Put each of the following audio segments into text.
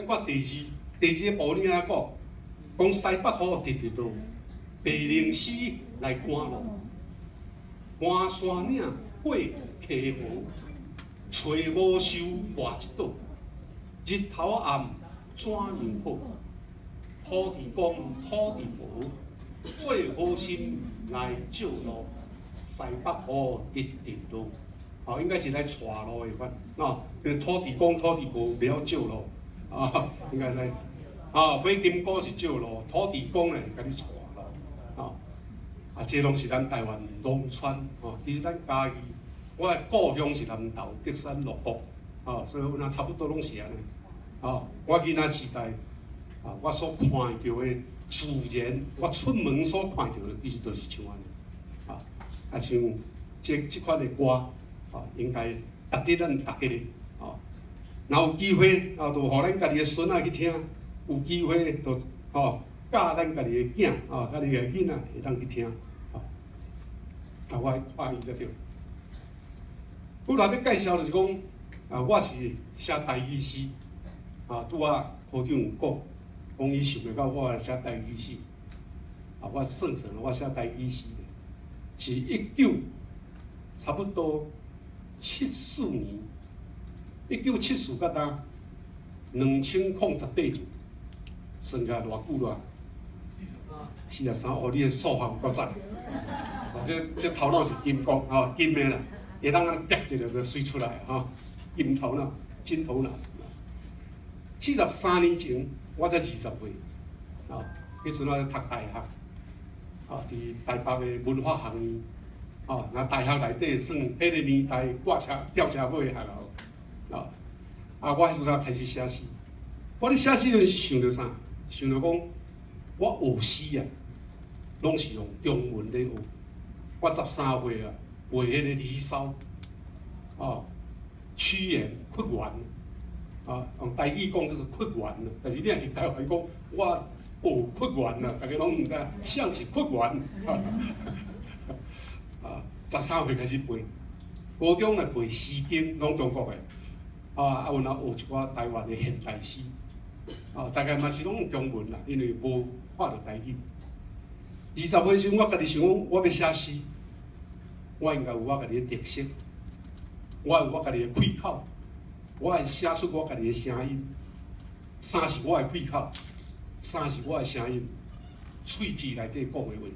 咱看第二，第二个步你按怎講？講西北雨直直落，白靈絲來趕路，搬山嶺過溪河，揣無壽跋一倒，日頭暗怎樣好？土地公土地婆，做好心來照路，西北雨直直落。哦，應該是來帶路的款，哦，土地公土地婆袂曉照路，啊，應該是，啊，火金姑是照路，土地公咧是共你帶路，啊，啊，這攏是咱台灣農村，哦，其實咱嘉義，我的故鄉是南投竹山六福，哦，所以阮啊差不多攏是按呢，哦，我囡仔時代，啊，我所看著的自然，我出門所看著的，其實就是像按呢，啊，啊像這這款的歌。啊，應該值得咱逐家，哦，若有機會啊，就予咱家己的孫仔去聽；有機會就吼教咱家己的囝，啊，家己的囡仔會當去聽，啊，啊，我發音才對。本來欲介紹就是講，啊，我是寫台語詩，啊，拄仔科長有講，講伊想袂到我寫台語詩，啊，我算算，我寫台語詩，是一九差不多74年，1974到今2018年，算起來偌久啦？43，哦，你的數學有夠讚。哦，這頭腦是金剛吼，金的啦，會當按呢摘一个就媠出來吼，金頭腦，金頭腦。43年前，我才20歲，啊，彼陣我咧讀大學，啊，佇台北的文化學院。哦，那大學內底算彼个年代掛車吊車尾的學校，啊，啊，我彼時陣開始寫詩。我咧寫詩時想著啥？想著講，我學詩啊，攏是用中文咧學。我13歲啊，背彼个《離騷》，哦，屈原、屈原，啊，用台語講叫做屈原啊。但是你若是台灣講，我學屈原啊，逐家攏毋知，啥是屈原。啊，13歲開始背，高中來背《詩經》，攏中國的，啊，啊，有若學一寡台灣的現代詩，啊，大概嘛是攏用中文啦，因為無看著台語。20歲時，我家己想講，我欲寫詩，我應該有我家己的特色，我有我家己的氣口，我會寫出我家己的聲音。啥是我的氣口？啥是我的聲音？喙舌內底講的話，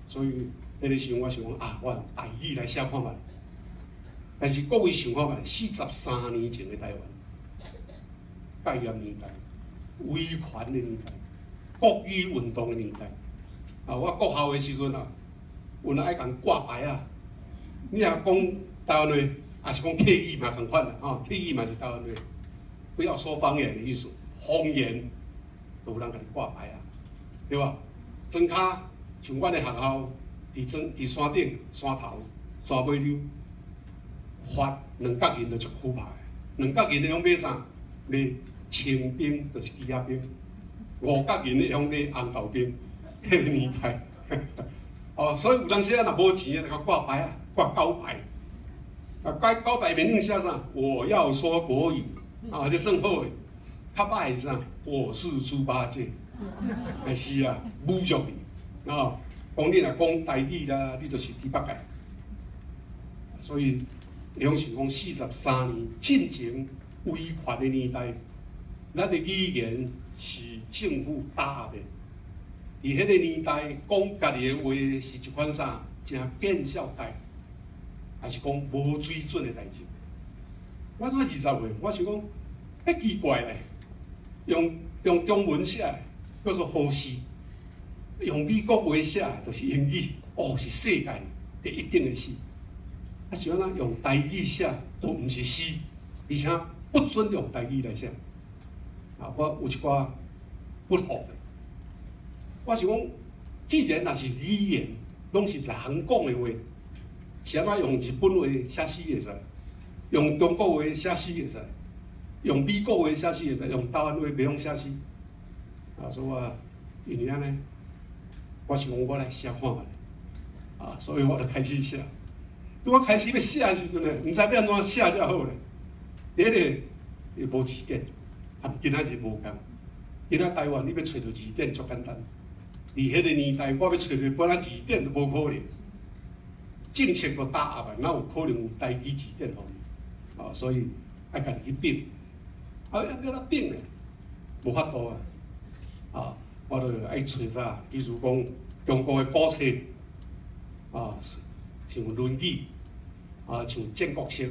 所以。彼个時陣，我想講啊，我用台語來寫看覓。但是各位想看覓，43年前的台灣，戒嚴年代、威權的年代、國語運動的年代，啊，我國校的時陣啊，有人愛共掛牌啊。你若講台灣話，抑是講客語嘛仝款啦，吼，客語嘛是台灣話，不要說方言的意思，方言都有人共你掛牌啊，對吧？莊跤像阮的學校。佇莊佇山頂山頭山尾溜發2角銀就一箍牌，2角銀會用買啥？買清冰，就是枝仔冰；5角銀會用買紅豆冰。彼个年代，哦，所以有當時啊，若無錢，就掛牌啊，掛狗牌。啊，掛狗牌面頂寫啥？我要說國語，啊，這算好的。較歹是啥？我是豬八戒，是啊，侮辱你啊！講你若講台語啦，你就是豬八戒。所以，會曉想講43年進前威權的年代，咱的語言是政府打壓的。佇彼個年代，講家己的話是一款啥？誠見笑代，還是講無水準的代誌？我怎20歲？我想講，彼奇怪咧，用中文寫叫做好詩。用美國話寫就是英語，哦，是世界第一等的詩。啊，是按怎用台語寫都毋是詩，而且不准用台語來寫。啊，我有一寡不服的。我想講，既然若是語言，攏是人講的話，是按怎用日本話寫詩會使，用中國話寫詩會使，用美國話寫詩會使，用台灣話袂用寫詩。啊，所以我因為按呢。我想講，我來寫看覓，啊，所以我就開始寫。當我開始欲寫的時陣呢，毋知欲按怎寫才好咧。第一個，伊無字典，和今仔日無仝。今仔台灣你欲揣著字典足簡單，佇彼個年代，我欲揣著本仔字典都無可能。政策都打壓啊，哪有可能有台語字典予你？啊，所以愛家己去編。啊，欲按怎編咧？無法度啊！啊，我就愛揣啥？比如講中國的古冊，啊，像《論語》，啊，像《戰國策》、《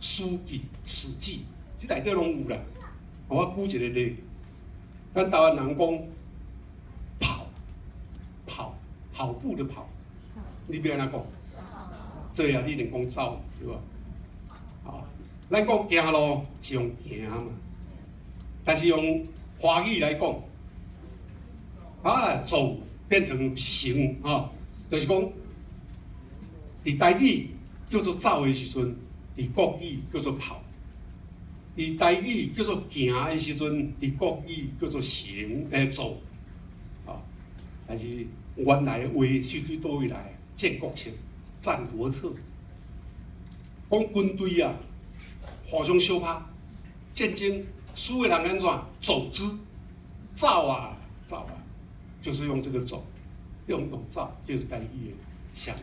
書記》、《史記》，這內底攏有啦。我舉一個例，咱台灣人講跑，跑，跑步的跑，你欲按怎講？對啊，你一定講走，對無？啊，咱講行路是用行嘛，但是用華語來講，啊，走變成行啊，就是講，佇台語叫做走的時陣，佇國語叫做跑；佇台語叫做行的時陣，佇國語叫做行，走。啊，但是原來的話是對佗位來？戰國策、戰國策，講軍隊啊，互相相拍，戰爭輸的人按怎？走之，走啊走啊，就是用這個走，用走，就是台語的上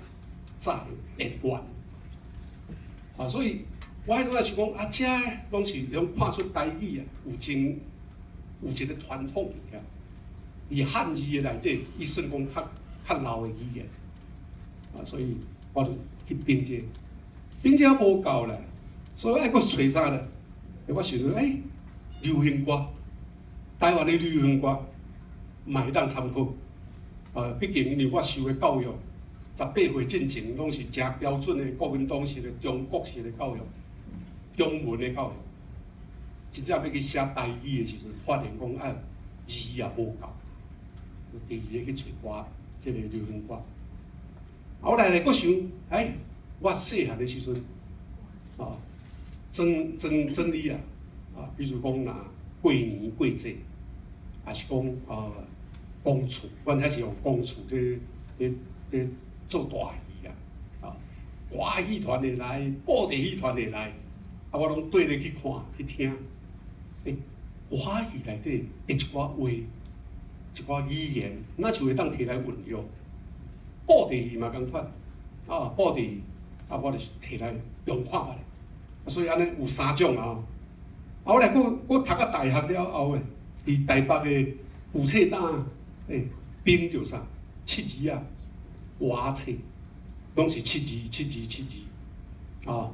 早的演員。啊，所以我彼陣仔想講，啊，這攏是用看出台語啊，有真有一個傳統佇遐。佇漢字的內底，伊算講較較老的語言。啊，所以我就去編這個，編這個無夠啦，所以愛閣揣啥咧？我想著，欸，流行歌，台灣的流行歌嘛會當參考。啊，畢竟因為我受的教育，18歲進前攏是誠標準的國民黨式的中國式的教育，中文的教育。真正欲去寫台語的時陣，發現講啊字也無夠，第二个去揣歌，這個流行歌。後來咧，閣想，欸，我細漢的時陣，啊，整整整理啊，啊，比如講若過年過節，抑是講啊，公厝，阮遐是用公厝咧咧咧做大戲啊，啊，歌戲團會來，布袋戲團會來，啊，我攏綴咧去看去聽，欸，歌戲內底的一寡話，一寡語言，若像會當提來運用。布袋戲嘛仝款，啊，布袋戲，啊，我就是提來用看覓，所以按呢有三種啊。後來閣閣讀到大學了後的，佇台北的舊冊檔，欸，編著啥？七字仔，歌冊，攏是七字、七字、七字，啊，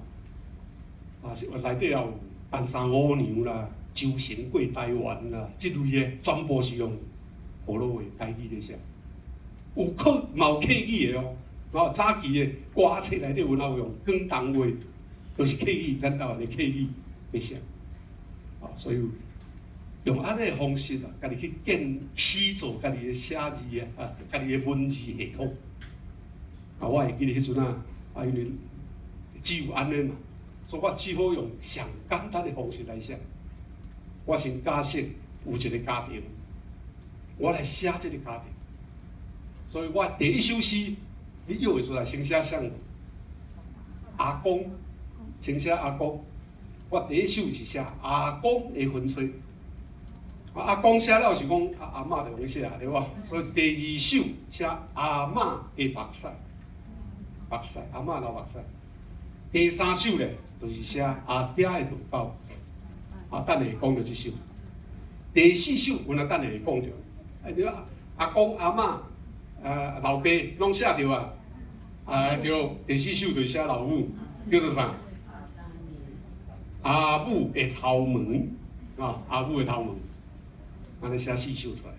啊是內底也有陳三五娘啦、周成過台灣啦，這類的全部是用河洛話台語咧寫。有客嘛有客語的哦，哦，早期的歌冊內底有哪有用廣東話，都是客語，咱台灣的客語咧寫。啊，所以用按呢的方式啊，家己去建起造家己的寫字啊，啊，家己的文字系統。啊，我會記得彼陣啊，啊，因為只有按呢嘛，所以我只好用上簡單的方式來寫。我先假設有一個家庭，我來寫這個家庭。所以我第一首詩，你約會出來先寫啥？阿公，先寫阿公。我第一首是寫阿公的婚吹。阿公寫了是講阿阿嬤就用寫對無？所以第二首寫阿嬤的目屎，目屎阿嬤流目屎。第三首咧，就是寫阿爹的肚狗。啊，等下會講著這首。第四首，阮仔等下會講著。啊，對啊，阿公阿嬤。啊，老爸攏寫著啊，啊對，第四首就寫老母，叫做啥？阿母的頭毛，啊，阿母的頭毛，按呢寫四首出來，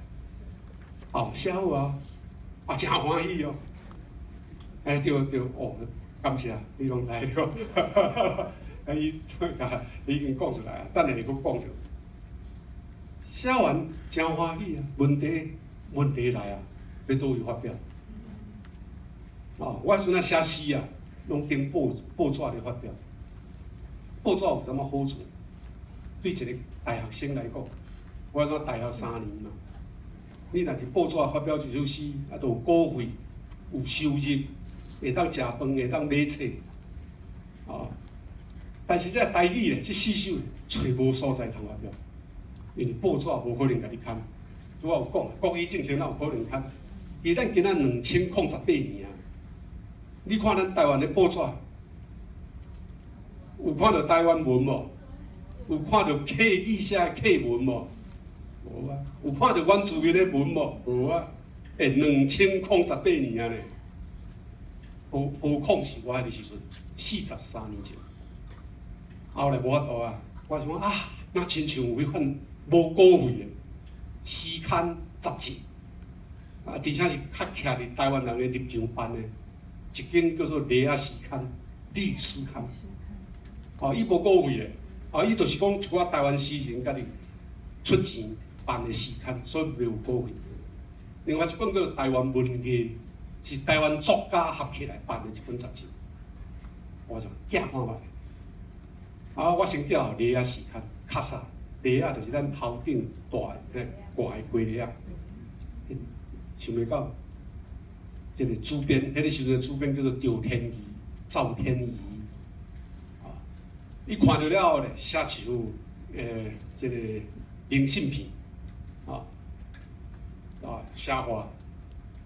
哦，寫好啊，啊，誠歡喜哦，欸，對對，哦，感謝，你攏知對，啊，伊已經講出來啊，等下會閣講著。寫完誠歡喜啊，問題問題來啊。欲佗位發表？哦，我彼陣仔寫詩啊，攏經報報紙咧發表。報紙有啥物好處？對一個大學生來講，我說大學3年嘛，你若佇報紙發表一首詩，啊，就有稿費，有收入，會當食飯，會當買冊，哦。但是這台語咧，這四首揣無所在通發表。因為報紙無可能共你刊。拄仔有講，國語政策哪有可能刊？其實咱今仔2018年啊，你看咱台灣的報紙，有看著台灣文無？有看著客語寫的客文無？無啊。有看著原住民的文無？無啊。欸，2018年啊咧，何何況是我彼个時陣，43年前，後來無法度啊。我想講啊，若親像有彼款無稿費的詩刊雜誌，啊，而且是較徛佇台灣人的立場辦的，一間叫做《麗仔詩刊》、麗詩刊。哦，伊無稿費的，哦，伊就是講一寡台灣詩人家己出錢辦的詩刊，所以袂有稿費。另外一本叫做《台灣文藝》，是台灣作家合起來辦的一本雜誌。我就寄看覓。啊，我先寄予麗仔詩刊，較早麗仔就是咱頭頂大的掛的雞麗仔。想袂到，這個主編，彼個時陣主編叫做趙天儀，趙天儀。啊，伊看著了後咧，寫一副這個明信片，啊，啊，寫話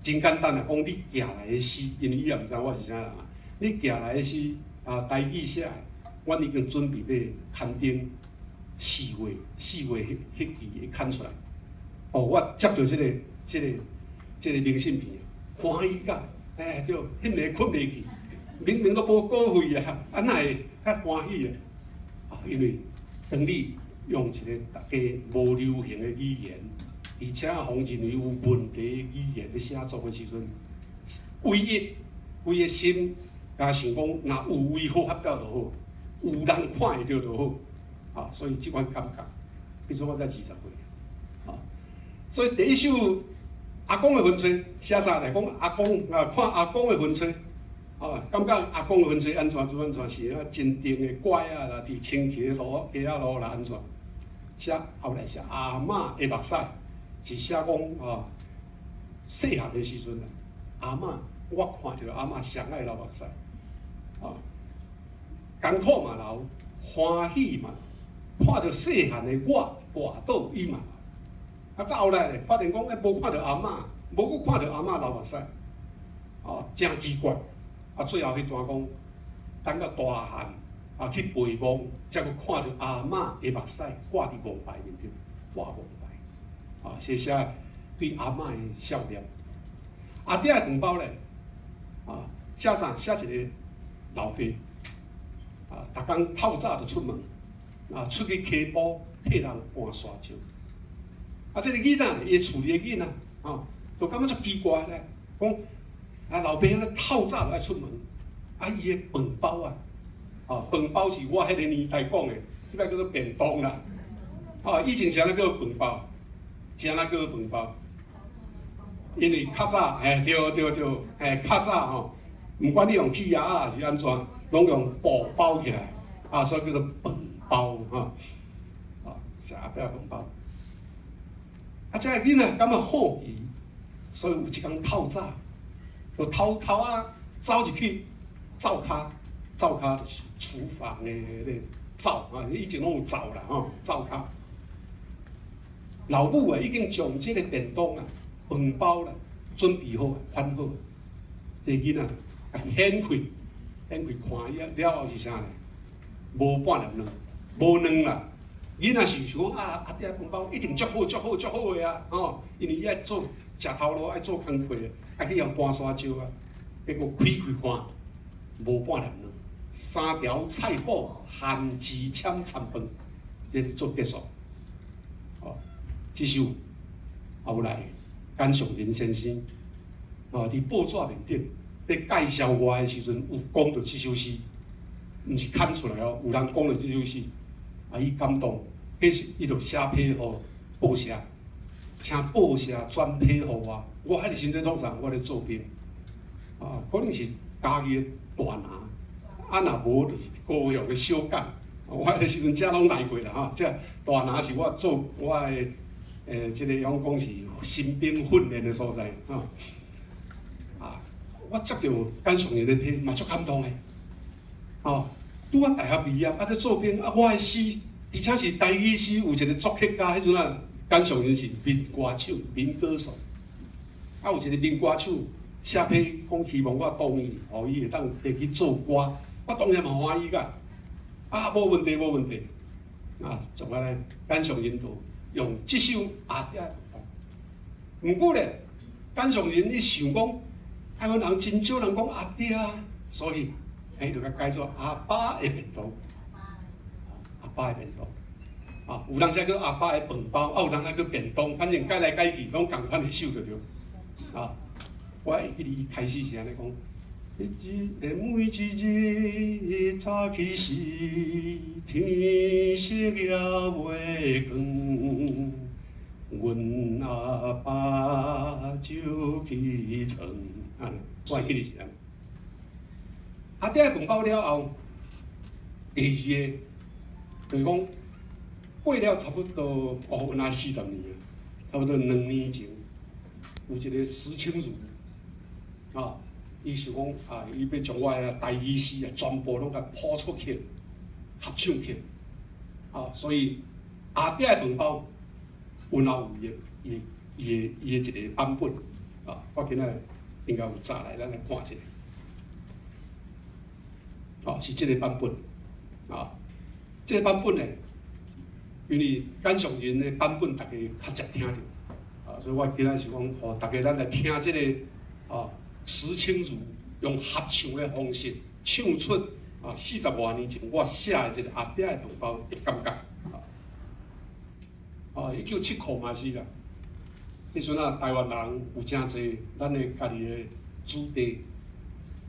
真簡單啊，講你寄來的詩，因為伊也毋知我是啥人啊。你寄來的詩啊，台語寫的，阮已經準備欲刊登4月，4月彼彼期會刊出來。哦，我接著這個明信片，歡喜甲，哎對，彼暝睏袂去，明明都無稿費啊，啊哪會較歡喜啊？啊，因為當你用一個大家無流行的語言，而且予認為有問題的語言咧寫作的時陣，唯一規个心，敢想講，若有為好發表就好，有人看會著就好，啊，所以這款感覺，彼陣我才20歲，啊，所以第一首阿公的雲吹寫啥來講？阿公啊，看阿公的雲吹，啊，感覺阿公的雲吹按怎怎按怎是啊，真甜的歌仔啦，佇清溪的路街仔路啦按怎？寫後來寫阿嬤的目屎，是寫講啊，細漢的時陣啊，阿嬤我看著阿嬤上愛流目屎，啊，艱苦嘛流，歡喜嘛流，看著細漢的我跋倒伊嘛流，啊，到後來咧，發現講欸，無看著阿嬤，無閣看著阿嬤流目屎，啊，誠奇怪。啊，最後彼段講，等到大漢啊去陪墓，才閣看著阿嬤的目屎掛佇墓牌面頂，掛墓牌，啊，寫寫對阿嬤的孝念。阿爹的飯包咧，啊，寫啥？寫一個老爸，啊，逐工透早就出門，啊，出去溪埔替人搬沙石。啊，這個囡仔，伊厝裡的囡仔，啊，就感覺足奇怪咧，講啊，老爸咧透早就愛出門，啊，伊的飯包啊，啊，飯包是我彼個年代講的，這擺叫做便當啦。啊，以前是按怎叫飯包？是按怎叫做飯包？因為較早，嘿，對對對，嘿，較早吼，毋管你用鐵盒仔抑是按怎，攏用布包起來，啊，所以叫做飯包吼。啊，是阿伯飯包。啊，這個囡仔感覺好奇，所以有一工透早，就偷偷仔走入去灶跤，灶跤就是廚房的彼個灶啊，以前攏有灶啦吼，灶跤。老母啊，已經將這個便當啊、飯包啦，準備好、款好。這個囡仔共掀開，掀開看伊啊，了後是啥呢？無半粒卵，無卵啦。囡仔是想講啊，阿爹飯包一定足好、足好、足好的啊，吼！因為伊愛做食頭路，愛做工課，愛去予搬沙石啊。結果開開看，無半粒卵，三條菜脯番薯攕饞飯，這個做結束。哦，這首後來簡尚仁先生，哦，佇報紙面頂佇介紹我的時陣，有講著這首詩，毋是刊出來哦，有人講著這首詩，啊，伊感動，彼時伊就寫批予報社，請報社轉批予我。我彼個時陣創啥？我咧做兵，啊，可能是嘉義的大拿，啊，若無就是高雄的小港。我彼個時陣遮攏來過啦，吼，這大拿是我做我的，這個講講是新兵訓練的所在，吼。啊，我接著簡尚仁的批嘛足感動的，吼，拄仔大學畢業，啊，咧做兵，啊，我的詩，而且是台語詩有一個作曲家，彼陣啊，簡尚仁是民歌手、民歌手，啊，有一個民歌手寫批講希望我同意，予伊會當提去做歌，我當然嘛歡喜㗎，啊，無問題，無問題，啊，就按呢，簡尚仁就用這首阿爹的飯包。毋過咧，簡尚仁伊想講，台灣人真少人講阿爹啊，所以伊就共改做阿爸的便當。阿爸的便當，啊，有當時叫阿爸的飯包，啊，有當時叫便當，反正改來改去，攏仝款的首就對。啊，我會記得伊開始是按呢講：每一日早起時，天色猶未光，阮阿爸就起床。啊，我會記得是按呢。阿爹的飯包了後，第二个就是講過了差不多哦，若40年啊，差不多2年前，有一個石清如，啊，伊想講啊，伊欲將我的台語詩啊，全部攏共譜出曲、合唱曲，啊，所以阿爹的飯包，阮也有伊的一個版本，啊，我今仔應該有載來，咱來看一下，哦，是這個版本，啊。這個版本呢，因為簡尚仁的版本，大家較捷聽著，啊，所以我今仔是講，予大家咱來聽這個啊，石清如用合唱的方式唱出啊，40外年前我寫的這個阿爹的飯包的感覺，啊，啊，1975嘛是啦，彼陣啊，台灣人有誠濟咱的家己的子弟，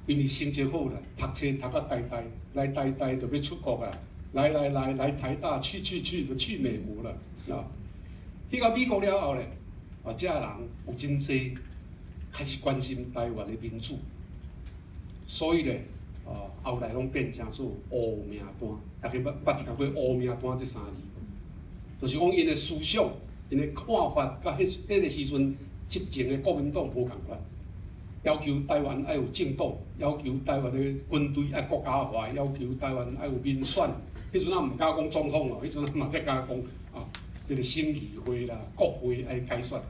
因為成績好啦，讀冊讀甲台大，來台大就欲出國啊。來來來來台大，去去去就去美國了，啊！去到美國了後咧，啊，遮人有真濟開始關心台灣的民主，所以咧，啊，後來攏變成做烏名單，大家捌聽過烏名單這三字無？就是講𪜶的思想、𪜶的看法，佮彼個時陣執政的國民黨無仝款。要求台灣愛有政黨，要求台灣的軍隊愛國家化，要求台灣愛有民選。彼陣啊，毋敢講總統哦，彼陣嘛才敢講啊，這個省議會啦、國會愛改選，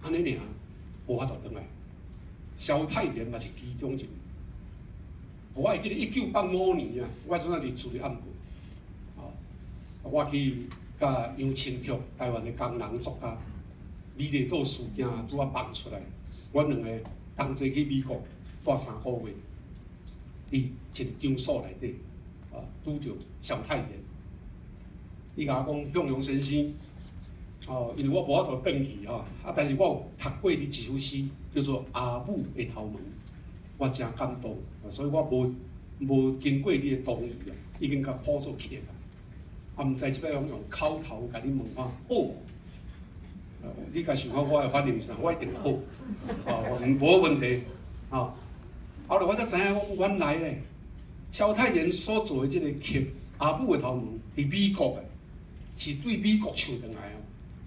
按呢爾無法度轉來。蕭泰然嘛是其中一個。我會記得1985年啊，我陣仔佇處理暗部，啊，我去佮楊清卓，台灣的工人作家，美麗島事件拄仔放出來。阮兩个同齊去美國蹛3個月，佇一個場所內底，啊，拄著蕭泰然。伊共我講向陽先生，哦，因為我無法度轉去吼，啊，但是我有讀過你一首詩，叫做《阿母的頭毛》，我誠感動，所以我無經過你的同意啊，已經共譜做曲啊，啊，毋知這擺用口頭共你問看好無？你共想看我的反應是啥？我一定好，哦，無問題，吼。後來我才知影，原來咧，蕭泰然所做的這個曲《阿母的頭毛》，佇美國的，是對美國唱轉來哦。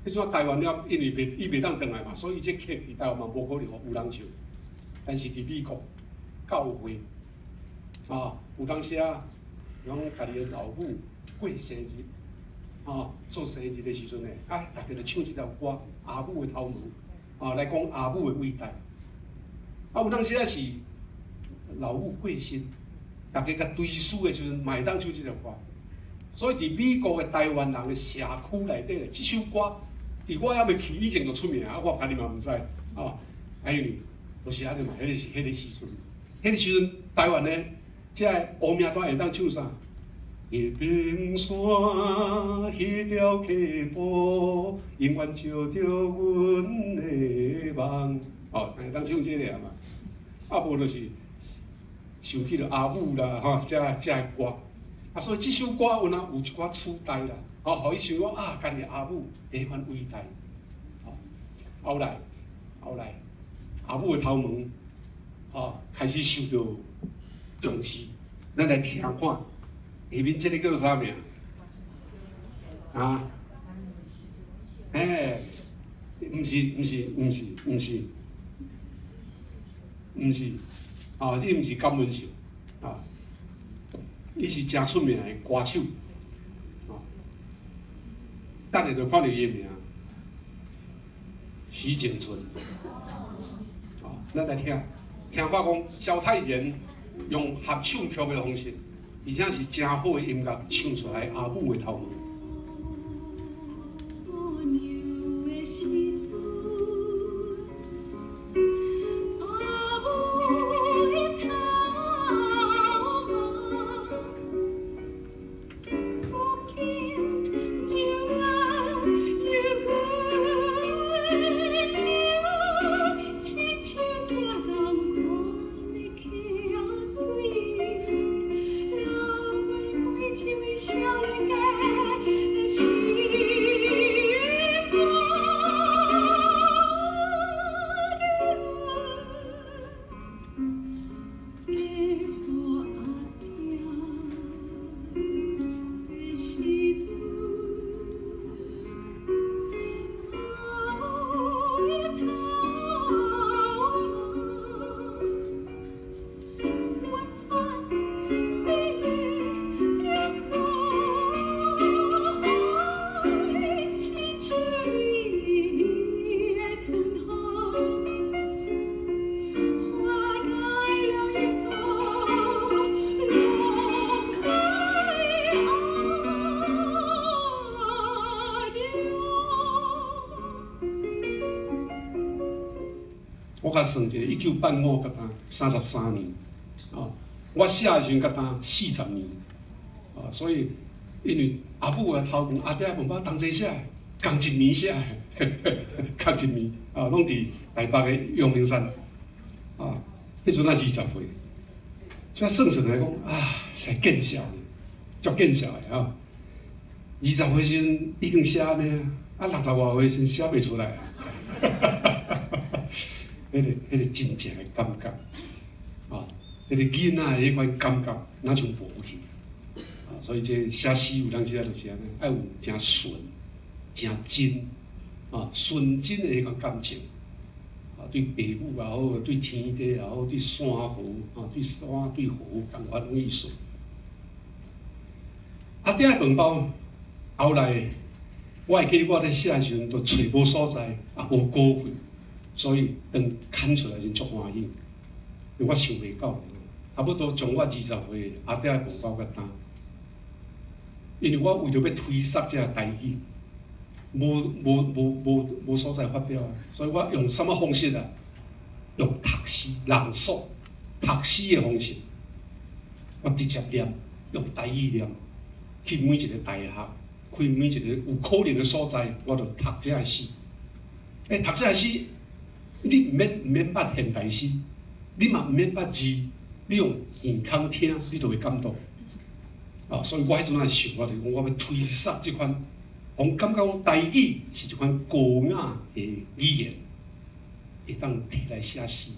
彼陣台灣了，因為袂伊袂當轉來嘛，所以這曲佇台灣嘛無可能有人唱。但是佇美國教會，啊，有當時啊，講家己的老母過生日。啊，做生日的時陣呢，啊，大家就唱這條歌《阿母的頭毛》，啊，來講阿母的偉大。啊，有當時啊是老母過身，大家共追思的時陣，嘛會當唱這條歌。所以佇美國的台灣人的社區內底，這首歌佇我猶未去以前就出名，啊，我家己嘛毋知，啊，因為就是按呢嘛，彼個是彼個時陣，彼個時陣台灣的這個烏名單會當唱啥？彼邊山，彼條溪浡，永遠照著阮的夢。哦，會當唱這個嘛？啊，無就是想起著阿母啦，吼，這个歌。啊，所以這首歌有若有一寡取代啦，哦，予伊想講啊，家己阿母彼款偉大。哦，後來，阿母的頭毛，哦，開始受著重視。咱來聽看，下面這個叫啥名？啊？欸，毋是，毋是，毋是，毋是，毋是，哦，這毋是甘文秀，啊，伊是誠出名的歌手，哦，等下就看著伊的名，徐景春。哦，咱來聽，聽我講，蕭泰然用合唱曲的方式，而且是誠好的音樂，唱出來阿母的頭毛。我較算一下，1985到今33年，哦，我寫的時陣到今40年，啊，所以因為阿母的頭毛，阿爹的飯包同齊寫，仝一暝寫的，仝一暝，啊，攏佇台北的陽明山，啊，彼陣仔20歲，這算算來講啊，實在見笑，足見笑的吼。20歲時陣已經寫按呢，啊，60外歲時陣寫袂出來。彼個真正的感覺，啊，彼個囡仔的彼款感覺，若像無去，啊，所以這寫詩有當時啊，就是按呢，愛有誠純、誠真，啊，純真的彼款感情，啊，對爸母也好，對天地也好，對山河，啊，對山對河，仝款種意思。阿爹的飯包，後來我會記得我咧寫的時陣，都揣無所在，也無稿費。所以當刊出來時足歡喜，因為我想袂到，差不多從我20歲阿爹的飯包到今，因為我為著欲推捒這個台語，無所在發表啊，所以我用啥物方式啊？用讀詩、朗誦、讀詩的方式，我直接念，用台語念，去每一個大學，去每一個有可能的所在，我就讀這个詩。欸，讀這个詩。你毋免捌現代詩，你嘛毋免捌字，你用耳孔聽，你就會感動。啊，所以我彼陣仔想，我就講我欲推捒這款，予人感覺講台語是一款高雅的語言，會當提來寫詩，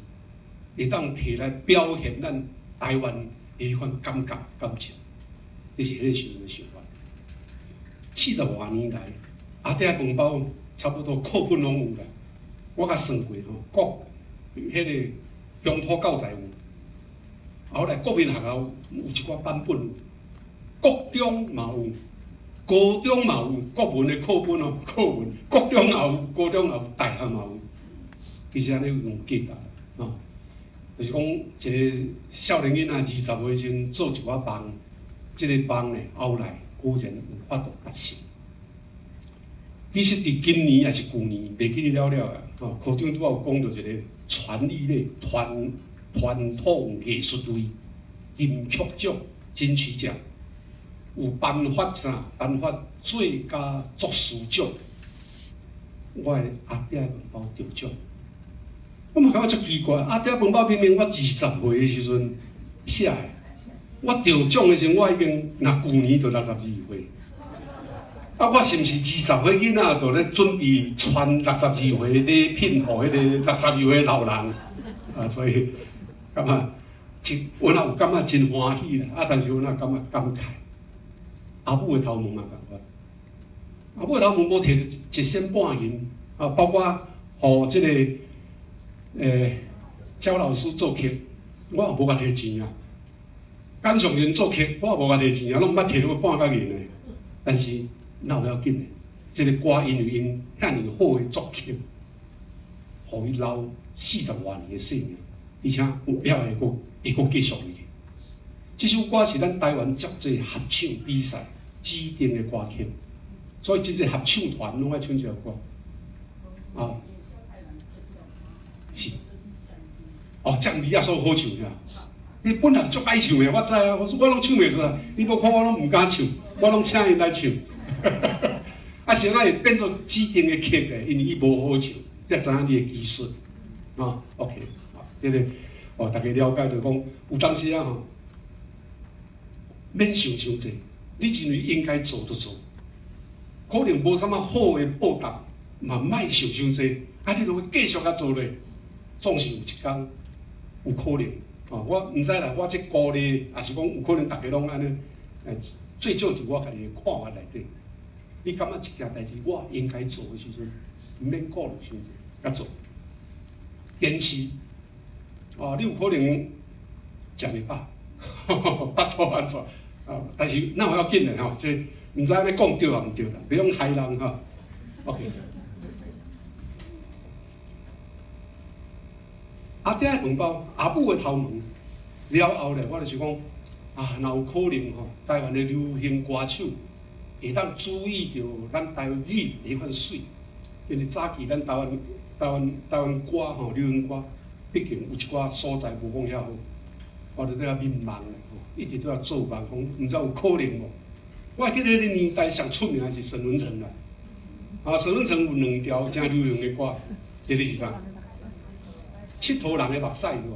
會當提來表現咱台灣的彼款感覺感情，這是彼個時陣的想法。40外年來，阿爹飯包差不多課本攏有啦。我較算過吼，國彼個鄉土教材有，後來國民學校有一寡版本有，國中嘛有，高中嘛有，國文的課本哦，課文，國中也有，高中也有，大學嘛有，其實按呢有價值吼，就是講一個少年囡仔20歲時陣做一寡夢，這個夢呢後來果然有法度達成。其實佇今年抑是舊年，袂記得了了啊。吼，科長拄仔有講著一個傳藝類傳統藝術類金曲獎、金曲獎，有頒發啥？頒發最佳作詞獎。我的阿爹飯包得獎，我嘛感覺足奇怪。阿爹飯包明明我20歲的時陣寫的，我得獎的時陣我已經若舊年就62歲。啊！我是毋是20歲囡仔就咧準備傳62歲禮品予彼個62歲老人？啊，所以感覺真，阮也有感覺真歡喜啦。啊，但是阮也感覺感慨。阿母的頭毛嘛仝款，阿母的頭毛無提著一仙半銀啊，包括予這個焦老師作曲，我也無共提錢啊。簡尚仁作曲，我也無共提錢啊，攏毋捌提過半角銀的。但是那有要緊的，這个歌因為𪜶遐爾好的作曲，予伊留40外年的生命，而且有了會閣會閣繼續落去。這首歌是咱台灣足濟合唱比賽指定的歌曲，所以真濟合唱團攏愛唱這首歌。啊，是，哦，降味啊，所好唱呀。你本來足愛唱的，我知啊，我攏唱袂出來。你無看我攏毋敢唱，我攏請𪜶來唱。啊，是按怎會變做指定的曲咧？因為伊無好唱，才知影你的技術。啊，OK，啊，這個哦，大家了解就講，有當時啊吼，免想傷濟，你認為應該做就做，可能無啥物好的報答，嘛莫想傷濟，啊，你著會繼續共做咧，總是有一工有可能。哦，我毋知啦，我這鼓勵，抑是講有可能逐家攏按呢，最少佇我家己的看法內底，你感覺一件代誌我應該做的時陣，毋免顧慮傷濟，共做，堅持。哦，你有可能食袂飽，腹肚按怎？啊，但是那有要緊的吼，這毋知按呢講對抑毋對啦，別用害人吼。OK。阿爹的飯包，阿母的頭毛了後咧，我就是講啊，若有可能吼，台灣的流行歌手會當注意著咱台語彼款媠，因為早期咱台灣歌吼，流行歌，畢竟有一寡所在無講遐好，我就佇遐眠夢咧，一直佇遐做夢，講毋知有可能無？我會記得彼個年代上出名的是沈文成啦，啊，沈文成有兩條誠流行的歌，一个是啥？𨑨迌人的目屎無？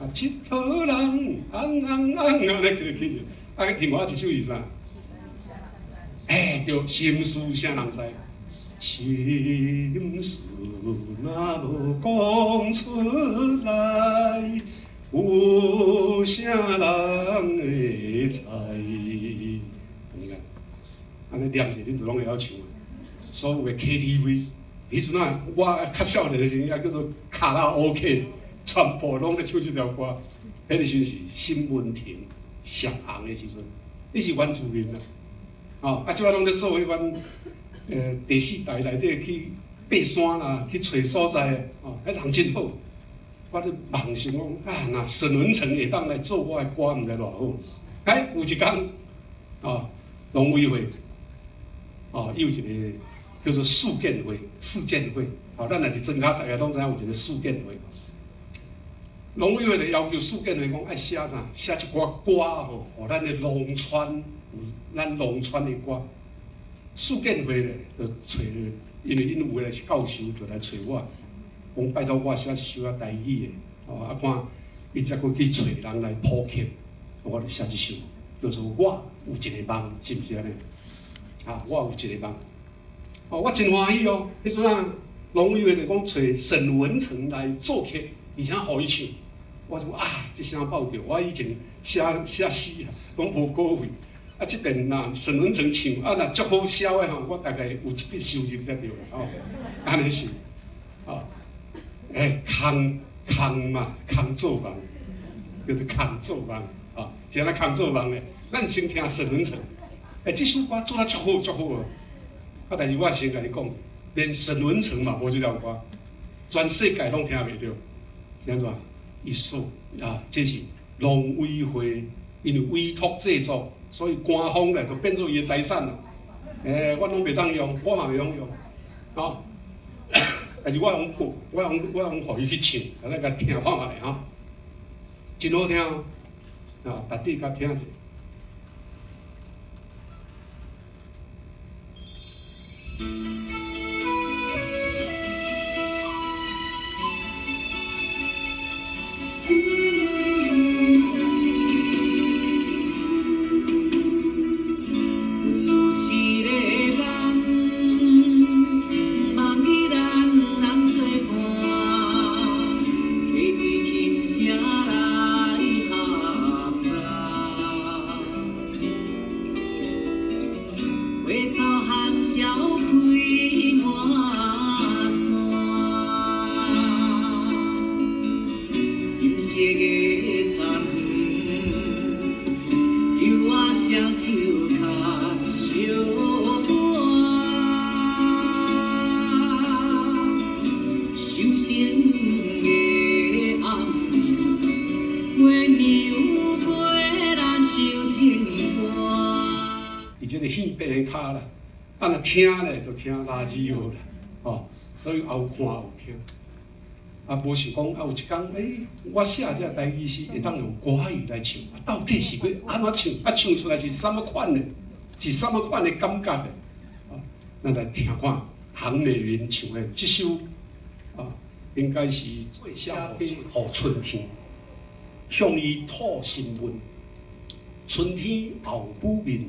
啊，𨑨迌人，尪尪尪，按呢記記啊，另外一首是啥？欸，對，心事啥人知？心事若無講出來，有啥人會知？你看，按呢念者，恁就攏會曉唱。所有的 KTV，彼陣啊，我較少年的時陣，抑叫做卡拉 OK，全部攏咧唱這條歌。彼个時陣是沈文婷上紅的時陣，伊是原住民啊。哦，啊，這擺攏咧做彼款，第四代內底去爬山啦，去揣所在，哦，彼人真好。我咧夢想講，啊，若沈文成會當來做我的歌，毋知偌好。哎，有一工，哦，農委會，哦，伊有一个叫做事件會，事件會，哦，咱若是莊跤仔的，攏知影有一個事件會。農委會就要求事件會講愛寫啥？寫一寡歌吼，予咱的農村，有咱農村的歌。事件會咧，就揣，因為𪜶有的是教授，就來揣我，講拜託我寫一首仔台語的，哦，啊看，伊才閣去揣人來譜曲，我就寫這首，叫做我有一个夢，是毋是按呢？啊，我有一个夢，哦，我真歡喜哦。彼陣啊，農委會就講揣沈文成來作曲，而且予伊唱，我就啊，這聲爆著，我以前寫寫詩啊，攏無稿費。啊，這遍若沈文成唱，啊，若足好痟的吼，我大概有一筆收入才對啦，吼，按呢是，哦，欸，空空嘛，空做夢，叫做空做夢，啊，是按怎空做夢咧？咱先聽沈文成，欸，這首歌做得足好足好啊！啊，但是我先共你講，連沈文成嘛無這條歌，全世界攏聽袂著，是按怎？伊說啊，這是農委會因為委託製作。所以官方咧就變做伊的財產啦。欸，我攏袂當用，我嘛袂曉用，吼。但是我用過，我用予伊去唱，咱共聽看覓吼，真好聽哦。啊，大家共聽者。有一个夢，夢予咱人做伴，溪水輕聲來合奏，花草含笑開，聽咧，就聽垃圾好啦，哦，所以也有看有聽。啊，無想講啊，有一工，我寫這台語詩會當用歌仔戲來唱，啊，到底是欲按怎唱？啊，唱出來是啥物款的？是啥物款的感覺的？啊，咱來聽看洪美雲唱的這首啊，應該是寫予春天，向伊吐心問。春天後母面，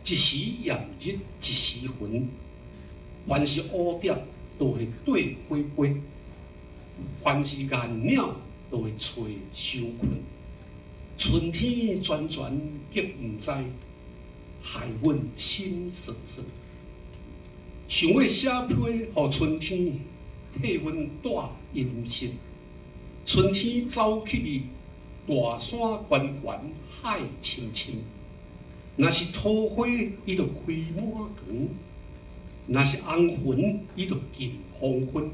一時炎熱，一時雲，凡是蝴蝶都會綴花飛。凡是雁鳥都會揣相困，春天全全激毋知，害阮心酸酸。想欲寫批予春天，替阮帶音訊。春天走去去，大山懸懸海深深。若是桃花，伊就開滿園；若是紅雲，伊就近黃昏。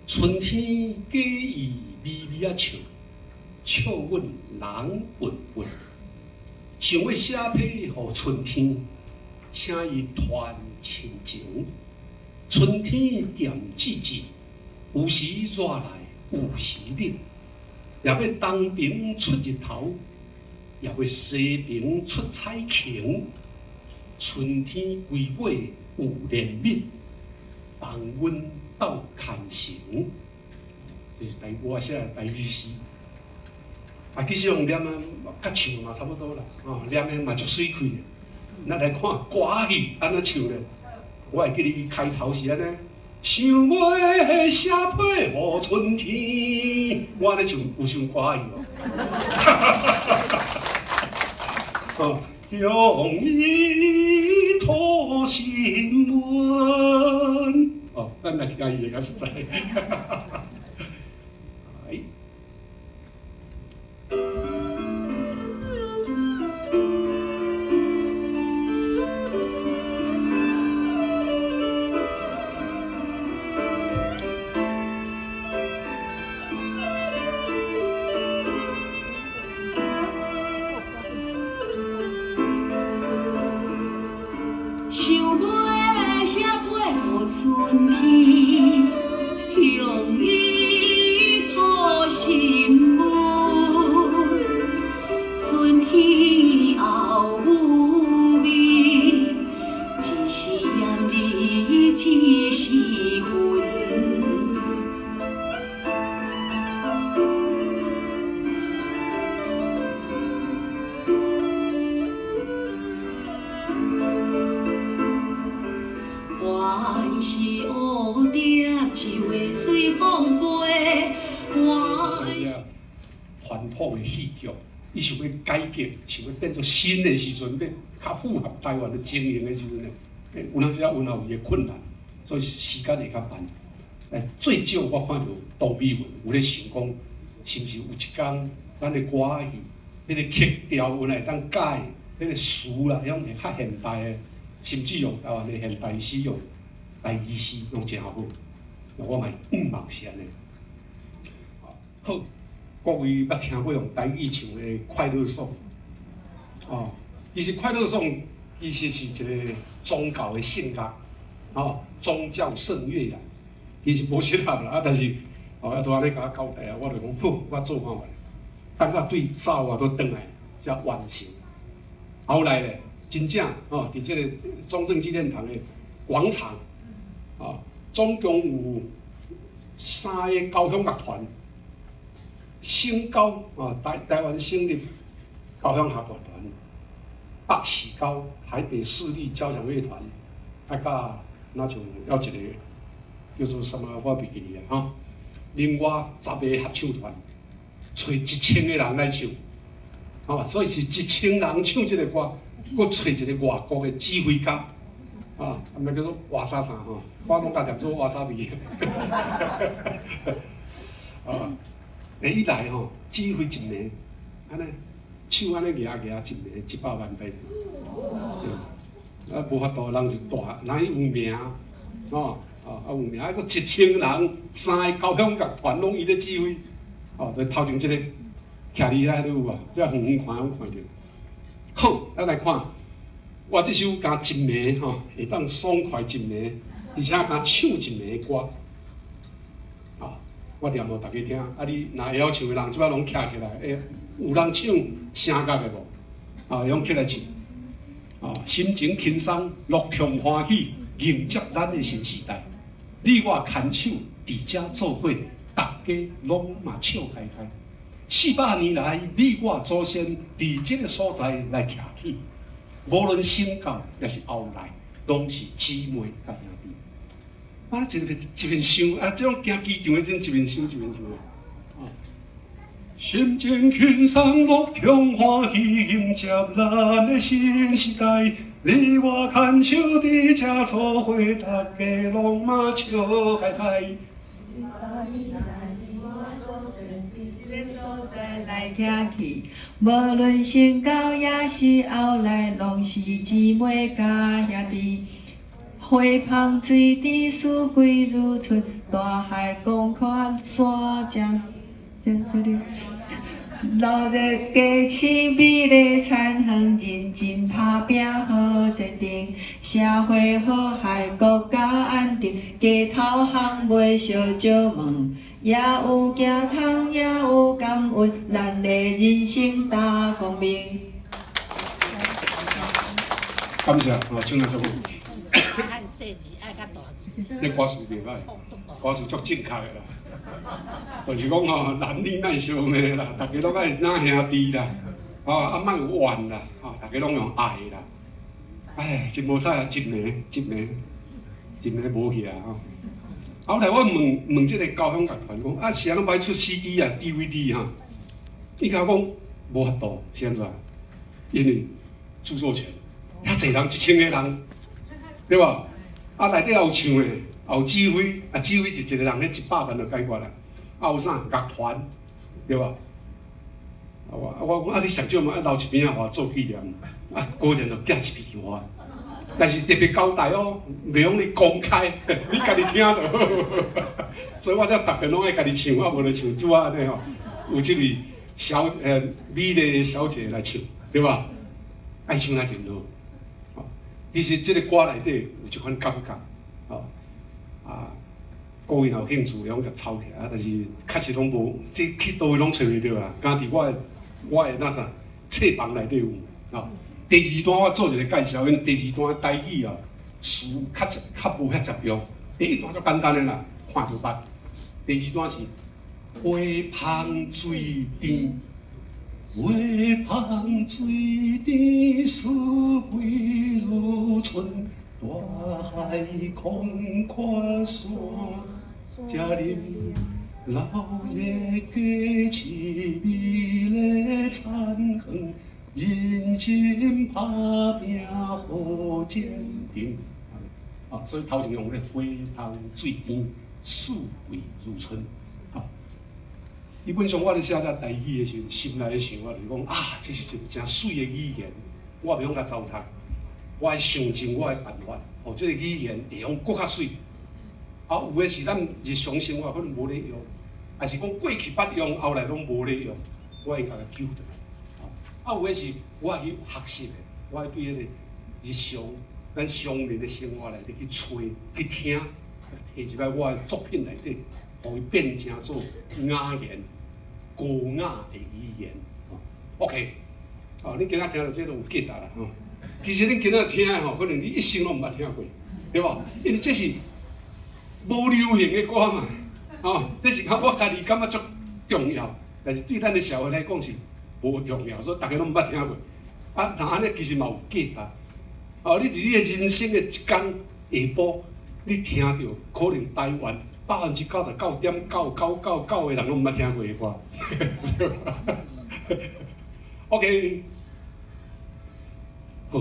春天假意微微仔笑，笑阮人笨笨。想欲寫批予春天，請伊傳親情。春天恬子子，有時熱來有時冷，也欲東爿出日頭，也欲西爿出彩虹。春天歸尾有憐憫，幫阮鬥牽繩，這是台我寫的台語詩。啊，其實用念啊，佮唱嘛差不多啦，哦，念的嘛足媠氣的。咱來看歌仔戲按怎唱咧？我會記得伊開頭是按呢：想欲寫批予春天，我按呢唱有像歌仔戲無？哦，向伊吐心問。哦，咱來聽伊會較實在。哎。想欲寫批予春天，向伊吐心問。春天後母面，一時炎熱，一時雲。凡是蝴蝶就會隨風飛，這傳統的戲劇，伊想欲改革，想欲變做新的時陣，欲較符合台灣的情形的時陣呢，有當時啊，有有伊的困難，所以時間會較慢。最少我看著唐美雲有咧想講，是毋是有一工咱的歌仔戲，彼個曲調有會當改，彼個詞啦，用會較現代的，甚至用台灣的現代詩用台語詩，攏誠好。我嘛向望是按呢。好，各位捌聽過用台語唱的《快樂頌》？哦，其實《快樂頌》其實是一個宗教的聖樂，哦，宗教聖樂啦。其實無適合啦，啊，但是哦，啊，拄按呢共我交代啊，我就講好，我做看覓。等我對走啊，閣轉來才完成。後來咧，真正哦，佇這個中正紀念堂的廣場，哦，總共有三个交響樂團，省交哦，台灣省立交響樂團，北市交台北市立交響樂團，啊，佮若像猶一個叫做啥物，我袂記得啊，吼。另外十個合唱團，揣1000個人來唱，哦，所以是1000人唱這個歌，閣揣一個外國的指揮家，啊，毋知叫做瓦莎啥吼，我攏共念做瓦莎比。啊，伊來吼，指揮一暝，按呢手按呢舉舉一暝100萬台幣。啊，無法度，人是大，人伊有名，吼，啊有名，啊閣1000人，三個交響樂團攏伊咧指揮，哦，就頭前這個徛佇遐都有啊，這遠遠看攏看著。好，咱來看，我這首敢一暝吼，會當爽快一暝，而且敢唱一暝的歌。啊，我念予大家聽。啊，你若會曉唱的人，這擺攏徛起來，會有人唱聲樂的無？啊，會用起來唱。啊，心情輕鬆，樂暢歡喜，迎接咱的新時代。你我牽手佇遮做伙，大家攏嘛笑開開。400年來，你我祖先佇這个所在來徛起，無論先到抑是後來，攏是姊妹佮兄弟。啊，一邊一邊想，啊，這種行機場的陣，一邊想一邊唱的。啊，心情輕鬆，樂暢歡喜，迎接咱的新時代。你我牽手佇遮做伙，大家攏嘛笑開開。 400年來，你我祖先佇這个所在來徛起，無論先到抑是後來，攏是姊妹佮兄弟。花香水甜，四季如春，大海廣闊山正正這裡。落日佳星美麗田園，認真打拼好前程，社會和諧，國家安定，街頭巷尾相借問，也有行通，也有感恩，咱的人生大光明。感謝，哦，唱得足好。按細字愛較大字。你歌詞袂歹，歌詞足正確的啦。就是講吼，男女莫相罵啦，大家攏愛若兄弟啦，吼啊莫有怨啦，吼大家攏用愛啦。哎，真無彩啊，一暝一暝一暝無去啊吼。後來我問問這个交響樂團講，啊是按怎欲出 CD 啊 DVD 哈？伊共我講無法度，是按怎？因為著作權，遐濟人1000個人，對無？啊內底也有唱的，也有指揮，啊指揮一個人，彼100萬就解決啦。啊有啥樂團，對無？啊我啊我講啊你上少嘛愛留一邊仔予我做紀念，啊果然就寄一篇予我。但是特別交代哦，袂用你公開，你家己聽就好。所以我才逐遍攏愛家己唱，啊無就像拄仔按呢吼，有這位小美麗的小姐來唱，對吧？愛唱也真好。其實這个歌內底有這款感覺，吼啊，各位若有興趣，會用共抄起來，啊，但是確實攏無，這去佗位攏揣袂著啊，敢佇我的那啥冊房內底有，吼。第二段我做一个介紹，因為第二段台語哦，詞較較無遐捷用。第一段足簡單的啦，看就捌。第二段是花香水甜，花香水甜，四季如春，大海空闊山，這裡老熱佳市美麗田園，認真打拼好前程。啊，所以頭前用咧花香水甜，四季如春。啊，基本上我咧寫這台語的時陣，心內咧想，我就是講啊，這是一個誠媠的語言，我袂用共糟蹋，我愛想盡我的辦法，予這个語言會用閣較媠。啊，有的是咱日常生活可能無咧用，抑是講過去捌用，後來攏無咧用，我應該共救轉來。啊，有的是我愛去學習的，我愛對彼個日常咱常人的生活內底去揣去聽，提入來我的作品內底，予伊變成做雅言、高雅的語言。OK，哦，你今仔聽著這都有價值啦吼。其實恁今仔聽的吼，可能你一生攏毋捌聽過，對無？因為這是無流行的歌嘛，吼，這是較我家己感覺足重要，但是對咱的社會來講是無重要，所以逐家攏毋捌聽過。啊，若按呢其實嘛有價值。哦，你佇你的人生的一工下晡，你聽著可能台灣99.99999的人攏毋捌聽過的歌。OK，好，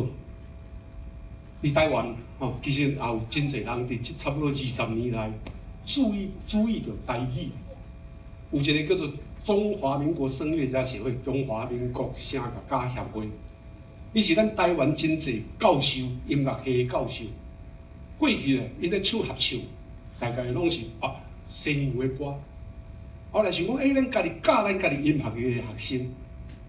佇台灣吼，其實也有真濟人佇這差不多20年來注意著台語，有一個叫做中華民國聲樂家協會，中華民國聲樂家協會，伊是咱台灣真濟教授，音樂系的教授，過去咧，𪜶咧唱合唱，大概攏是啊西洋的歌。後來想講，欸，咱家己教咱家己音樂的學生，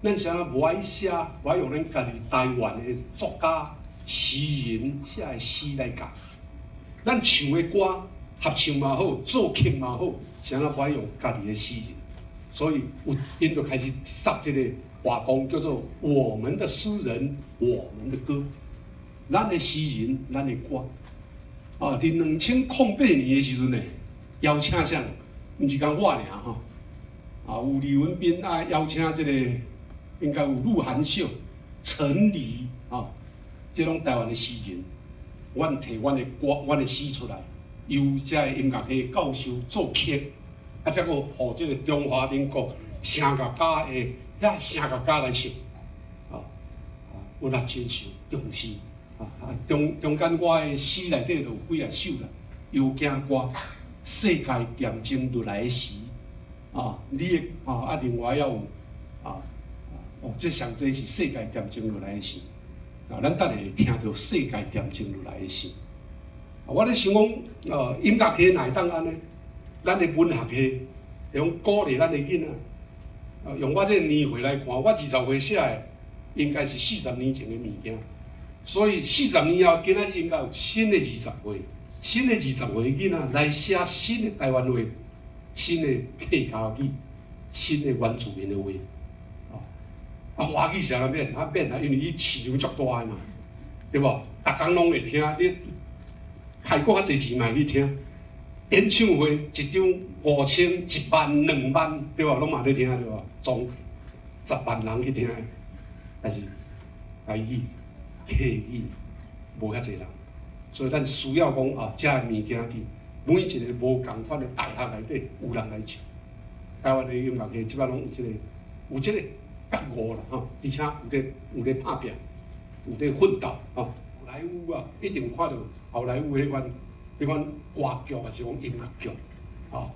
咱啥無愛寫，無愛用咱家己台灣的作家、詩人寫的詩來教。咱唱的歌，合唱嘛好，作曲嘛好，啥物無愛用家己的詩人，所以有𪜶就開始設這個活動，叫做我們的詩人，我們的歌。咱的詩人，咱的歌。啊，佇2008年的時陣呢，邀請啥？毋是講我爾吼，啊，有李文彬啊，邀請這個應該有鹿晗秀、陳黎啊，這攏台灣的詩人，阮提阮的歌、阮的詩出來，由這个音樂系教授作曲，啊，才閣予這個中華民國聲樂家的遐聲樂家來唱，啊，啊，有力真受重視，啊啊，中中間我的詩內底就有幾仔首啦，有驚歌，世界恬靜落來的時，啊，你的啊啊，另外猶有啊，哦，這上濟是世界恬靜落來的時，啊，咱等下會聽著世界恬靜落來的時。我咧想講，音樂系若會當按呢，咱的文學系會用鼓勵咱的囡仔。用我這個年歲來看，我20歲寫的，應該是40年前的物件。所以四十年後，今仔日應該有新的二十歲，新的二十歲囡仔來寫新的台灣話，新的客家語，新的原住民的話。啊，華語是按怎免？啊免啊，因為伊市場足大的嘛，對無？逐工攏會聽，你開閣較濟錢嘛去聽。演唱會一場5000、1萬、2萬，對無？攏嘛咧聽對無？總10萬人去聽，但是台語、客語無遐濟人，所以咱需要講啊，這个物件佇每一个無仝款的大學內底有人來唱。台灣的音樂系這擺攏有這個覺悟啦吼，而且有咧拍拚，有咧奮鬥吼。好萊塢啊，一定看著好萊塢彼款歌劇，抑是講音樂劇，吼，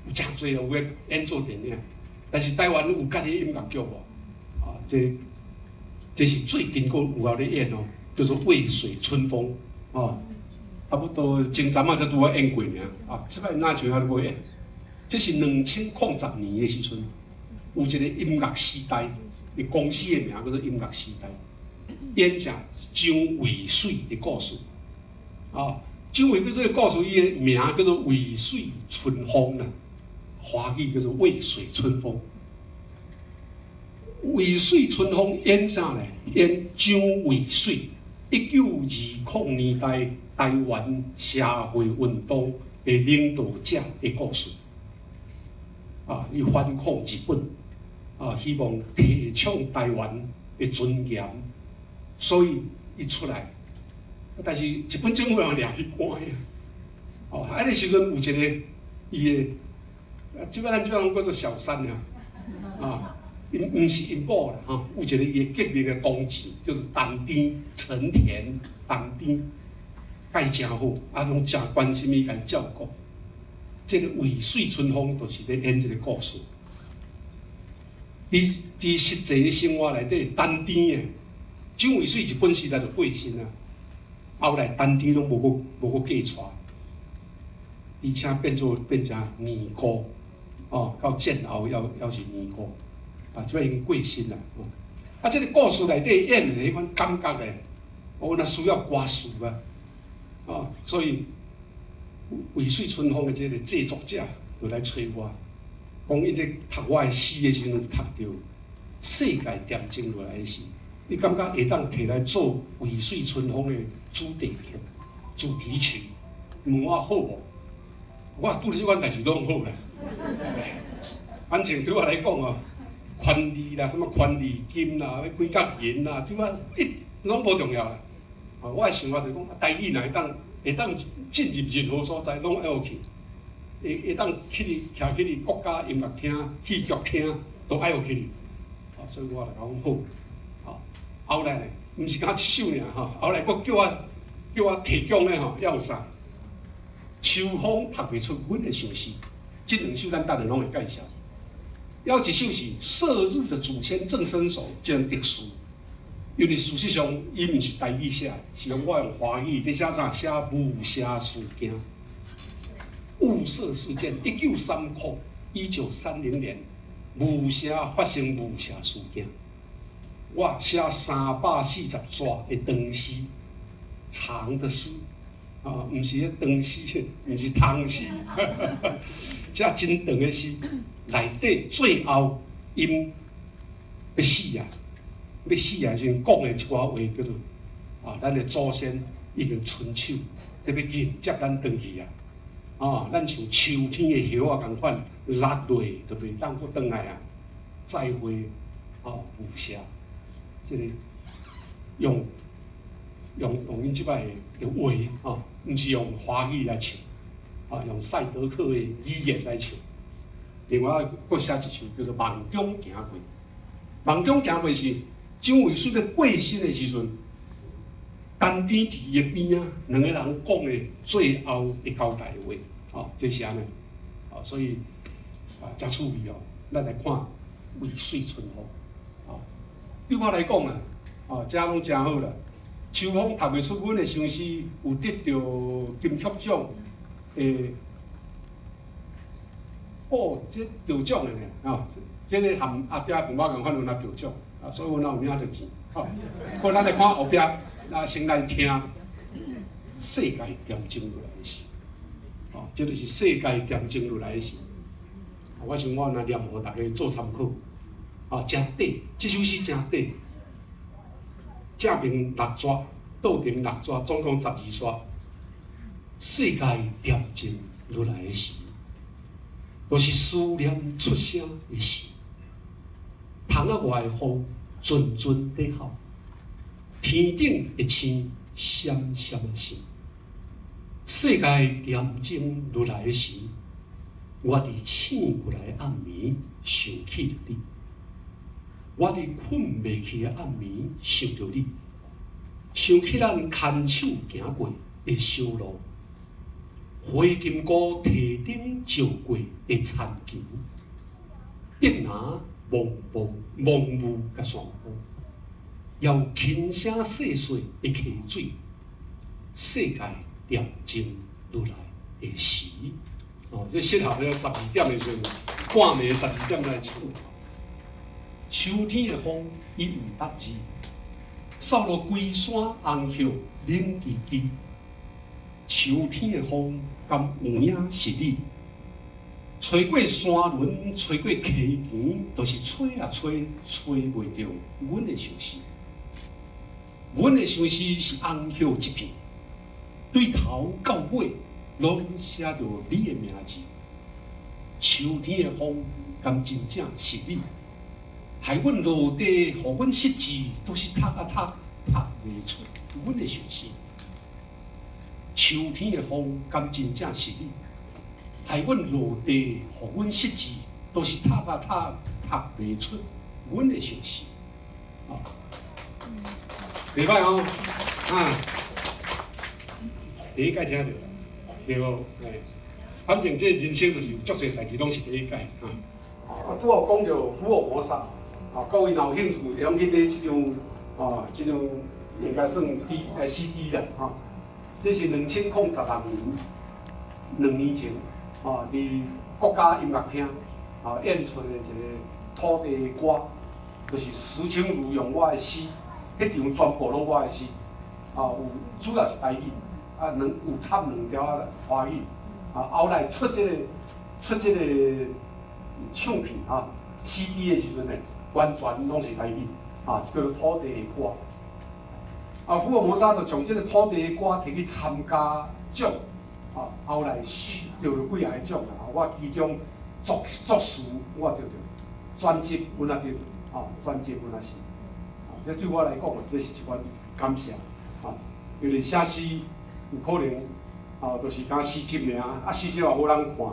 有誠濟有咧演做電影。但是台灣有家己的音樂劇無？啊，這是最近閣有效咧演哦，叫做《渭水春風》哦，差不多前陣仔才拄仔演過爾，啊，這擺若像還閣演。這是2010年的時陣，有一個音樂時代，伊公司的名叫做音樂時代，演啥蔣渭水的故事。啊，蔣渭水這個故事，伊的名叫做《渭水春風》啦，華語叫做《渭水春風》。渭水春風演啥呢？演蔣渭水，1920年代台灣社會運動的領導者的故事。啊，伊反抗日本，啊，希望提倡台灣的尊嚴，所以伊出來。但是日本政府也掠去關啊。哦，啊，彼時陣有一個伊的，啊，這擺咱這擺攏叫做小三啊，啊，𪜶毋是𪜶某啦，吼，有一個伊的革命的同志，就是陳甜，陳甜，陳甜，佮伊誠好，啊，攏誠關心伊，共伊照顧。這個渭水春風就是咧演這個故事。佇實際的生活內底，陳甜的蔣渭水日本時代就過身啊，後來陳甜攏無閣嫁娶，而且變成尼姑，哦，到戰後猶是尼姑，啊，這擺已經過身啦。啊，這個故事內底演的彼款感覺的，我若需要歌詞啊，哦，所以渭水春風的這個製作者就來揣我，講伊咧讀我的詩的時陣，有讀著世界恬靜落來的時，你感覺會當提來做渭水春風的主題曲、主題曲？問我好無？我拄這款代誌攏好啦。反正對我來講哦，權利啦，什麼權利金啦，幾角銀啦，對我一攏無重要啦。啊，我的想法就是講，台語若會當進入任何所在，攏愛予去。會當去佇徛去佇國家音樂廳、戲劇廳，都愛予去。啊，所以我就講好。啊，後來呢，毋是干一首爾吼，後來閣叫我提供的吼，猶有啥？秋風讀袂出阮的相思，這兩首咱等下攏會介紹。猶一首是射日的祖先鄭森手真特殊，因為事實上伊毋是台語寫的，是用我用華語佇寫啥？寫霧社事件。霧社事件，1930年，霧社發生霧社事件。我寫340紙的長詩，長的詩，啊，毋是彼長詩，毋是唐詩，寫真長的詩，內底最後𪜶欲死啊，欲死啊時陣講的一寡話叫做啊，咱的祖先已經伸手，欲迎接咱轉去啊！啊，咱像秋天的葉仔仝款落落，就袂當閣轉來啊！再會，啊，無赦，這个用𪜶這擺的話，吼，毋是用華語來唱，啊，用賽德克的語言來唱。另外，閣寫一首叫做《夢中行過》。夢中行過是蔣渭水欲過身的時陣，陳天佇伊的邊仔，兩個人講的最後的交代話，吼，這是按呢，啊，所以啊，誠趣味哦。咱來看渭水春風，啊，對我來講啊，啊，這攏誠好啦。秋風讀袂出阮的相思，有得著金曲獎的，哦，這得獎的呢，啊，這个含阿爹朋我仝款有若得獎，啊，所以阮也有領著錢，吼。好，咱來看後壁，咱先來聽世界恬靜落來的時，哦，這就是世界恬靜落來的時。我想我若念予大家做參考，啊，誠短，這首詩誠短。正面六逝，倒轉六逝，總共12逝。世界恬靜落來的時，就是思念出聲的時。窗仔外的雨，陣陣咧哭，天頂的星閃閃仔閃。世界恬靜落來的時，我佇醒過來的暗暝想起著你。我佇睏袂去的暗暝想著你，想起咱牽手行過的小路，花金菇提燈照過的田墘，竹林茫茫濃霧佮山坡，猶有輕聲細細的溪水，世界恬靜落來的時，哦，這適合咧12點的時陣，半暝十二點來唱。秋天的風，伊毋捌字，掃落規山紅葉冷吱吱。秋天的風，敢有影是你？吹過山崙，吹過溪墘，都是吹啊吹，吹袂著阮的相思。阮的相思是紅葉一片，對頭到尾，攏寫著你的名字。秋天的風，敢真正是你？害阮落地，予阮失志，都是讀啊讀，讀袂出阮的相思。秋天的風，敢真正是你？害阮落地，予阮失志，都是讀啊讀，讀袂出阮的相思。啊，袂歹哦，啊，第一擺聽著，對無？哎，反正這人生就是有足濟代誌，攏是第一擺啊。啊，拄好講著福爾摩沙。啊，各位若有興趣，會用去買這張，啊，這張應該算 CD 啦，哈。這是2016年，2年前，啊，佇國家音樂廳，啊，演出的一個土地的歌，就是石清如用我的詩，彼場全部攏我的詩，啊，有主要是台語，啊，兩有插兩條仔華語，啊，後來出這個唱片啊，CD 的時陣呢，完全攏是台語，啊，叫做土地的歌。啊，福爾摩沙就將這個土地的歌提去參加獎，啊，後來得著幾個獎啦。我其中作詞我得著，專輯阮也得，啊，專輯阮也是，啊，這對我來講，這是一款感謝，啊，因為寫詩有可能，啊，就是敢詩集爾，啊，詩集也無人看，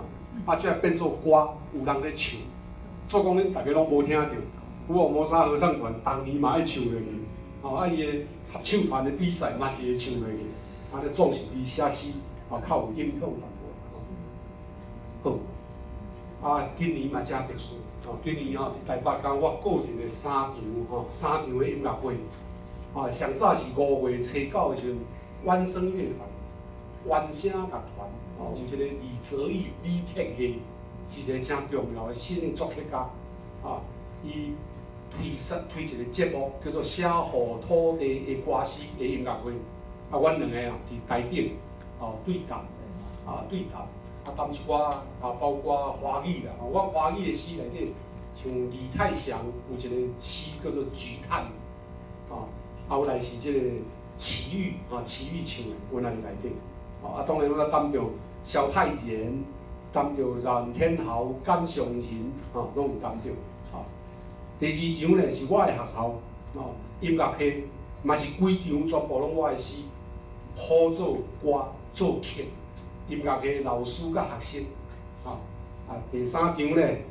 啊，這變做歌有人咧唱，做講恁逐家攏無聽著。福爾摩沙合唱團逐年嘛愛唱落去，哦，啊，伊的合唱團的比賽嘛是會唱落去，啊，這總是比寫詩啊較有影響淡薄。好，啊，今年嘛誠特殊，哦，今年吼佇台北港我個人的三場吼，三場的音樂會，啊，上早是5月初9的時陣，婉聲樂團、婉聲樂團，哦，有一個李澤義、李鐵義，是一個誠重要的新的作曲家，啊，伊推出推一个節目，叫做《寫予土地的歌詩》的音樂會。啊，阮兩个啊，佇台頂哦對談，啊對談，啊談一寡啊，包括華語啦，我華語的詩內底，像李泰祥有一個詩叫做《菊炭》，啊，啊有來是這個齊豫啊，齊豫唱的，阮也佇內底。啊，當然我談著蕭泰然，談著阮天豪、甘尚仁，吼，攏有談著。吼，第二場咧是我的學校，吼，音樂系嘛是規場全部攏我的詩，譜做歌做曲，音樂系老師佮學生，吼，啊，第三場咧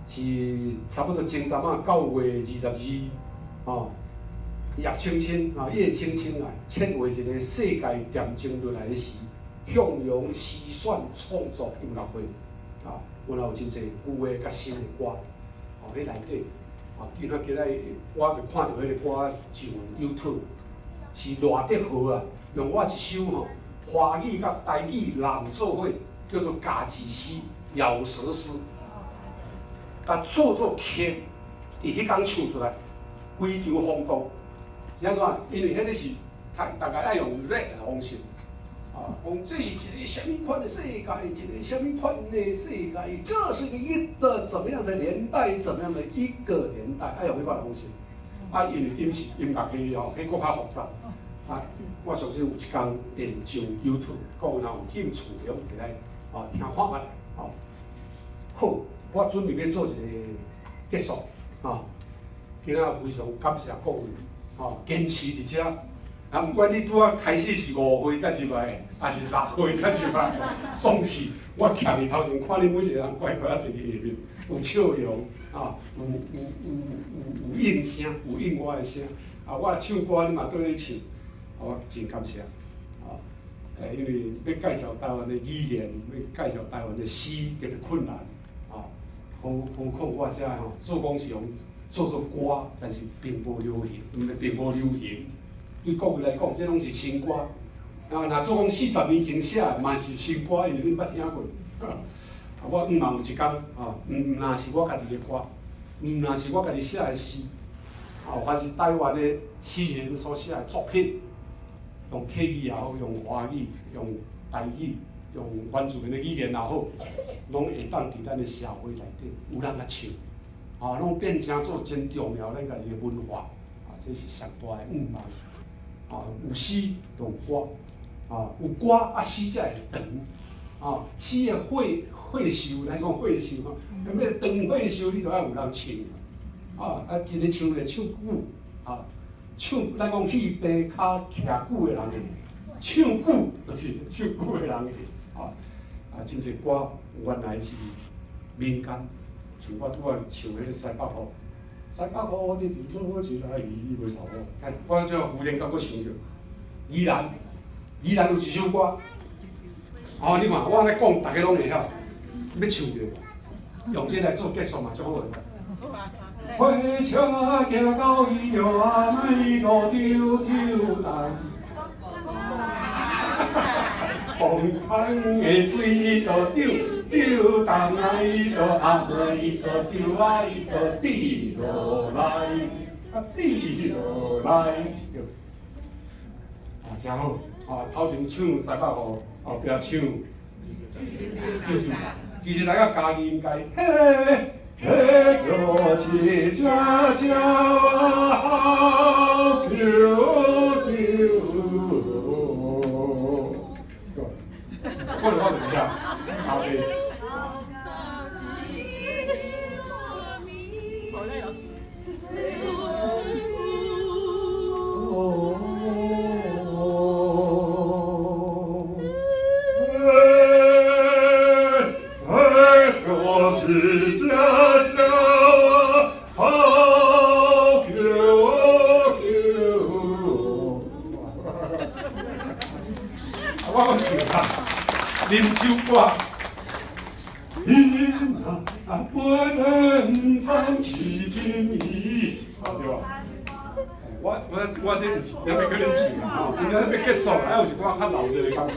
是差不多前陣仔9月22，吼，葉青青啊，葉青青啊，策劃一個世界恬靜落來的時，向陽詩選創作音樂會，啊，阮也有真濟舊的佮新的歌，吼，彼內底，啊，今仔今仔我就看著彼个歌上 YouTube，是賴德和啊，用我一首吼華語佮台語濫做伙，叫做咬字詩、咬舌詩，共做做曲，佇彼工唱出來，規場轟動。是按怎？因為彼个是大大概愛用 rap 的方式，啊，講這是一個啥物款的世界，一個啥物款的世界，這是一個怎麼樣的年代，怎麼樣的一個年代，愛用彼款的方式。啊，因為𪜶是音樂系吼，彼閣較複雜。啊，我相信有一工會上 YouTube，各位若有興趣，會用摕來啊聽看覓。吼，好，我準備欲做一個結束，啊，今仔非常感謝各位，吼，堅持佇遮。啊，毋管你拄仔開始是5歲才入來，抑是6歲才入來，總是我徛佇頭前看恁每一個人乖乖仔坐佇下面，有笑容，啊，有有有有有應聲，有應我的聲，啊，我唱歌你嘛綴咧唱，我真感謝，啊，因為欲介紹台灣的語言，欲介紹台灣的詩特別困難，啊，何何況我遮吼做講是用做做歌，但是並無流行，毋是並無流行。對各位來講，這攏是新歌。啊，若做講40年前寫的，嘛是新歌，因為恁捌聽過。啊，我毋望有一工，啊，毋若是我家己的歌，毋若是我家己寫的詩，啊，還是台灣的詩人所寫的作品，用客語也好，用華語、用台語、用原住民的語言也好，攏會當佇咱的社會內底有人來唱，啊，攏變成做真重要咱家己的文化，啊，這是上大的願望。啊，有詩就有歌，啊，有歌啊詩才會長，啊，詩的歲歲壽，咱講歲壽吼，欲長歲壽，你著愛有人唱，啊啊，一個唱會唱久，啊，唱咱講戲棚跤徛久的人會唱久，就是唱久的人會，啊啊，真濟歌原來是民間，像我拄仔唱彼個西北雨。西北雨，滴滴落一來伊袂頭哎，我這忽然間閣想著，宜蘭，宜蘭有一首歌，哦，你看我按呢講，逐家攏會曉，欲唱著，用這來做結束嘛，足好的。火車行到伊就阿妹都丟丟蛋，紅空的水都丟丟重啊，伊都阿妹都丟啊，伊都跌落來，啊跌落來，對。啊，真好！啊，頭前唱西北雨，後壁唱丟丟。其實來到嘉義應該，嘿，嘿，叫一隻隻好丟丟。我就講袂曉，後壁。我閣唱啊，啉酒歌。啊，不能放棄你，對吧？我我這毋是欲閣恁唱吼，今仔欲結束，還有一寡較老熱的感覺。